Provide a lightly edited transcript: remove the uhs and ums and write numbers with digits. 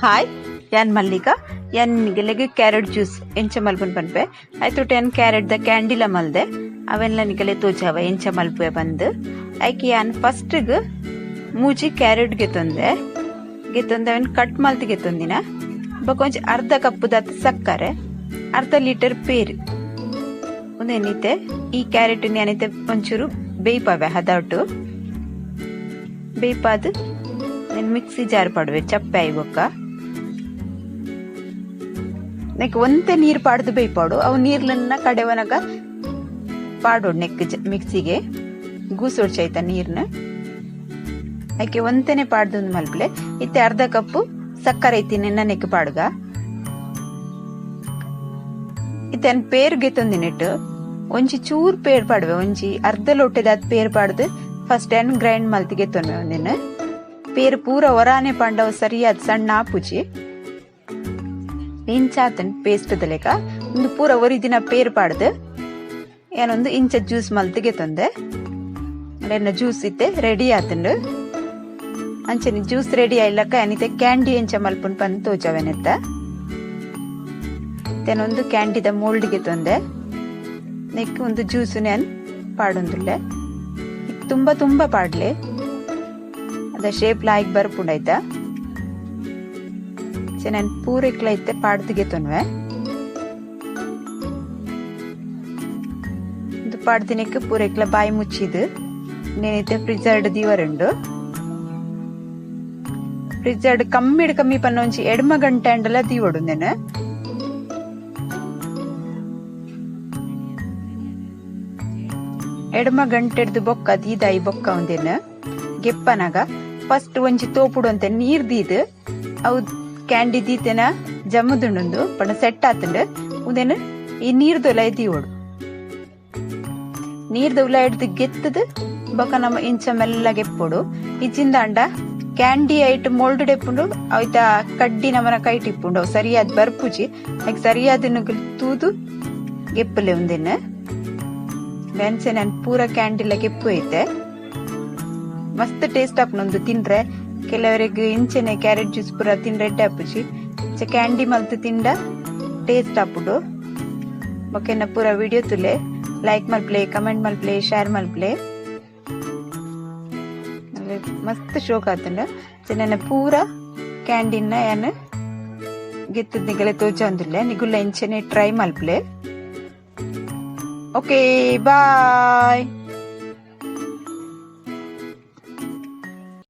Hi, ಯಾನ್ ಮಲ್ಲಿಕಾ. ಯಾನ್ ನಿಗಲೆಗ್ carrot juice ಎಂಚ ಮಲ್ಪುನ್ ಪನ್ಪೆ. ಐತೊಟ್ಟು ಯಾನ್ ಕ್ಯಾರೆಟ್ ದ ಕ್ಯಾಂಡಿಲ ಮಲ್ದೆ. ಅವೆನ್ಲ ನಿಗಲೆ ತೋಜಾವ ಎಂಚ ಮಲ್ಪುವೆ ಪಂದ್. ಐಕ್ ಯಾನ್ ಫಸ್ಟ್ ಗ್ ಮೂಜಿ ಕ್ಯಾರೆಟ್ ಗೆತೊಂದೆ. ಗೆತೊಂದು ಅವೆನ್ ಕಟ್ ಮಲ್ತ್ ಗೆತೊಂದಿನ. ಬೊಕ ಒಂಜಿ ಅರ್ಧ ಕಪ್ ದಾತ್ ಸಕ್ಕರೆ, ಅರ್ಧ ಲೀಟರ್ ಪೇರ್. ಉಂದೆನ್ ಇತ್ತೆ ಈ ಕ್ಯಾರೆಟ್ ನ್ ಯಾನ್ ಇತ್ತೆ ಒಂಚೂರು ಬೇಯ್ಪಾವೆ ಹದೊಟು. ಬೇಯ್ಪಾದ್ ನೆನ್ ಮಿಕ್ಸಿ ಜಾರ್ ಪಾಡುವೆ ಚಪ್ಪೆ ಆಯಿ ಬೊಕ್ಕ. ನೆಕ್ ಒಂತೆ ನೀರ್ ಪಾಡ್ದು ಬೇಯ್ಪಾಡು. ಅವು ನೀರ್ಲನ್ನ ಕಡೆವನಗ ಪಾಡೊಡು ನೆಕ್ ಮಿಕ್ಸಿಗೆ ಗೂಸೊಡ್ಚಿ ಐತ ನೀರ್ನ್. ಐಕೆ ಒಂತೆನೆ ಪಾಡ್ದು ಉಂದು ಮಲ್ಪುಲೆ. ಇತ್ತೆ ಅರ್ಧ ಕಪ್ ಸಕ್ಕರೆ ಇತ್ತಿನೆನ್ನ ನೆಕ್ ಪಾಡುಗ. ಇತ್ತೆ ಯಾನ್ ಪೇರ್ ಗೆತೊಂದಿನೆಟ್ ಒಂಜಿ ಚೂರ್ ಪೇರ್ ಪಾಡುವೆ. ಒಂಜಿ ಅರ್ಧ ಲೋಟೆದಾತ್ ಪೇರ್ ಪಾಡ್ದು ಫಸ್ಟ್ ಯಾನ್ ಗ್ರೈಂಡ್ ಮಲ್ತ್ ಗೆತೊನ್ವೆ ಉಂದೆನ್. ಪೇರ್ ಪೂರ ಒರಾನೆ ಪಾಂಡ ಅವು ಸರಿಯಾದ್ ಸಣ್ಣ ಆಪುಜಿ. ಇಂಚ ಆತುಂಡು ಪೇಸ್ಟ್ ದ ಲೆಕ. ಉಂದು ಪೂರ ಒರಿದಿನ ಪೇರ್ ಪಾಡ್ದು ಯಾನೊಂದು ಇಂಚ ಜ್ಯೂಸ್ ಮಲ್ತ್ ಗೆತೊಂದೆ. ಎನ್ನ ಜ್ಯೂಸ್ ಇತ್ತೆ ರೆಡಿ ಆತುಂಡು. ಅಂಚನೆ ಜ್ಯೂಸ್ ರೆಡಿ ಆಯಿಲಕ ಯಾನ್ ಇತ್ತೆ ಕ್ಯಾಂಡಿ ಎಂಚ ಮಲ್ಪುನ್ ಪಂದ್ ತೋಜಾವೆ ನೆತ್ತ. ಯಾನೊಂದು ಕ್ಯಾಂಡಿದ ಮೋಲ್ಡ್ ಗೆತೊಂದೆ. ನೆಕ್ ಉಂದು ಜ್ಯೂಸ್ ಯಾನ್ ಪಾಡೊಂದುಲ್ಲೆ. ತುಂಬಾ ತುಂಬಾ ಪಾಡ್ಲೆ. ಅದ ಶೇಪ್ ಲಾಯ್ಕ್ ಬರ್ಪುಂಡು ಐತ. ಯಾನ್ ಪೂರೆಕ್ಲ ಇತ್ತೆ ಪಾಡ್ದ್ ಗೆತೊನ್ವೆ. ಉಂದು ಪಾಡ್ದಿನೆಕ್ ಪೂರೆಕ್ಲ ಬಾಯಿ ಮುಚ್ಚಿದ್ ನೆನ್ ಇತ್ತೆ ಫ್ರಿಜರ್ಡ್ ದೀವರುಂಡು. ಫ್ರಿಜರ್ಡ್ ಕಮ್ಮಿಡ್ ಕಮ್ಮಿ ಪನ್ನ ಒಂಜಿ ಎಡ್ಮ ಗಂಟೆ ಆಂಡಲ ದೀವೊಡು ಉಂದೆನ್. ಎಡ್ಮ ಗಂಟೆಡ್ದ್ ಬೊಕ್ಕ ದೀದಾಯಿ ಬೊಕ್ಕ ಉಂದೆನ್ ಗೆಪ್ಪನಗ ಫಸ್ಟ್ ಒಂಜಿ ತೋಪುಡು ಒಂತೆ ನೀರ್ ದೀದ್ ಅವು ಕ್ಯಾಂಡಿ ದೀತೆನ ಜಮುದುಂಡು ಪಂಡ ಸೆಟ್ ಆತುಂಡು. ಉಂದೆನ್ ಈ ನೀರ್ದೊಲೈ ದೀವೊಡು. ನೀರ್ದ ಉಲಯಿಡ್ದ್ ಗೆತ್ತುದು ಬೊಕ ನಮ ಇಂಚ ಮೆಲ್ಲ ಗೆಪ್ಪೊಡು. ಇಜ್ಜಿಂದಾಂಡ ಕ್ಯಾಂಡಿ ಐಟ್ ಮೋಲ್ಡ್ ಇಪ್ಪುಂಡು, ಐತ ಕಡ್ಡಿ ನಮನ ಕೈಟ್ ಇಪ್ಪುಂಡು, ಅವು ಸರಿಯಾದ್ ಬರ್ಪುಜಿ. ಐಕ್ ಸರಿಯಾದ್ ನಿಕುಲು ತೂದು ಗೆಪ್ಪುಲೆ ಉಂದೆನ್. ಅಂಚನೆ ಯಾನ್ ಪೂರ ಕ್ಯಾಂಡಿಲ ಗೆಪ್ಪು ಐತೆ. ಮಸ್ತ್ ಟೇಸ್ಟ್ ಆಪುಂಡು ಉಂದು ತಿನ್ರೆ. ಕೆಲವರೆಗ್ ಇಂಚನೆ ಕ್ಯಾರೆಟ್ ಜ್ಯೂಸ್ ಪೂರ ತಿನ್ರೆ ಎಡ್ಡೆ ಆಪುಜಿ. ಇಂಚ ಕ್ಯಾಂಡಿ ಮಲ್ತ್ ತಿಂಡ ಟೇಸ್ಟ್ ಆಪುಂಡು. ಬೊಕ ಎನ್ನ ಪೂರ ವಿಡಿಯೋ ತೂಲೆ, ಲೈಕ್ ಮಲ್ಪುಲೆ, ಕಮೆಂಟ್ ಮಲ್ಪುಲೆ, ಶೇರ್ ಮಲ್ಪುಲೆ. ಮಸ್ತ್ ಶೋಕ್ ಆತುಂಡು. ಅಂಚನೆ ಪೂರ ಕ್ಯಾಂಡಿನ ಯಾನ್ ಗೆತ್ತುದು ನಿಗಲೆ ತೋಜೊಂದುಲ್ಲೆ. ನಿಗುಲ್ಲ ಇಂಚನೆ ಟ್ರೈ ಮಲ್ಪುಲೆ. Okay, bye.